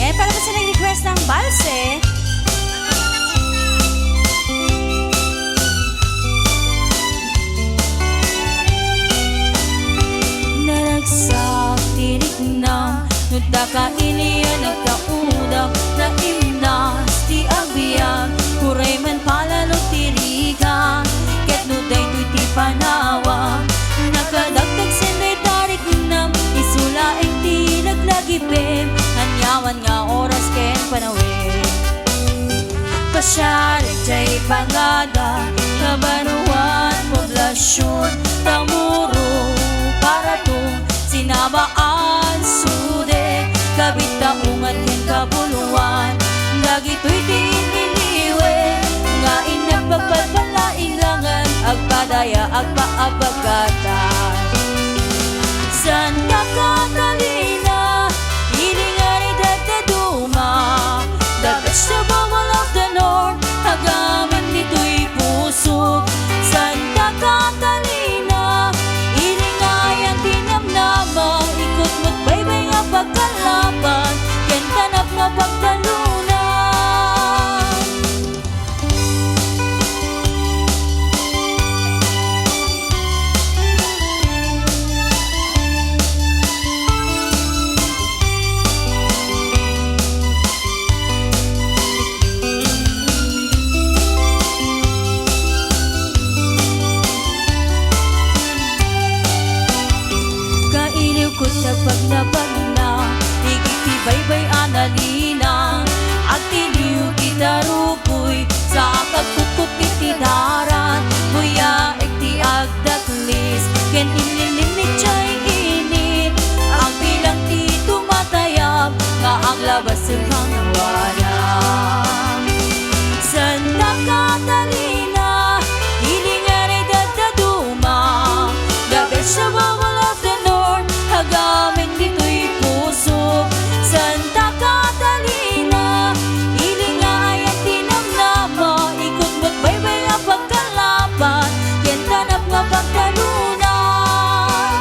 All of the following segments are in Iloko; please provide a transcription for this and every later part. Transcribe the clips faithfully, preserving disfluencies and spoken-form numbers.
Eh, para po sa nag-request ng balse. Naragsak ti riknam, no dakaili a nagtaudak, naimnas ti agbiag, uray man palalo ti rikam, ket no daytoy ti panawam, nakadagdag sen dayta riknam, isu laeng ti laglagipem, aniaman nga oras ken panawen. Pasiarek jay pangada, kabaruan, poblasion, tamuro, paratong, sinabaan, sude, kabitaungan ken kabuloan. Dagitoy ti iniliwen, nga innak pagpalpala, inggangan, agpadaya, agpaabagatan. Santa Catalina, ili nga ridadaduma, the vegetable of the north, agamin ditoy pusok. Santa Catalina, ili nga ayan ti namnama, ikut met baybay nga pagkalapan, ken tanap nga pagtalunan. Kailiw ko sa pagnapagna, igiti baybay a nalina, agtiliw ti tarukoy, sa pagkutkot iti darat, buyaig ti agdaklis, ken inlinlinit jay init, agbilang ti tumatayab, nga aglabas ken kangwana. Santa Catalina, ili nga ridadaduma, the vegetable of the north, agamin ditoy pusok. Santa Catalina, ili nga ayan ti namnama, ikut met baybay nga pagkalapan, ken tanap nga pagtalunan.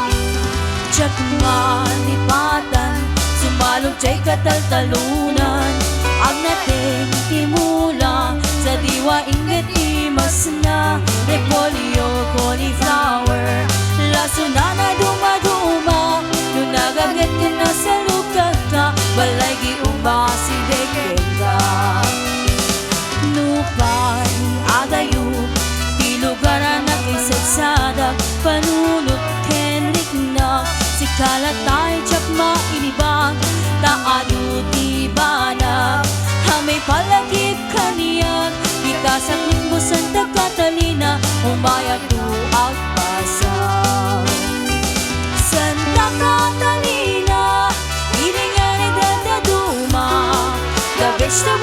Diak malipatan, sumalog jay kataltalunan, agnateng ti mula, sa diwa inggit ti masna, repolyo, cauliflower, lasona nga dumaduma, no nagaget ken nasalukagka, balay gi umasideg kenka. Nupay agayo ti lugar a nakisagsadak, panunot ken rikna, sika latay diak mailibak, ta adu ti banag a maipalagip kaniak, ita sakmitmo Santa Catalina, umayakto agpasang. Santa Catalina, ili nga ridadaduma, the vegetable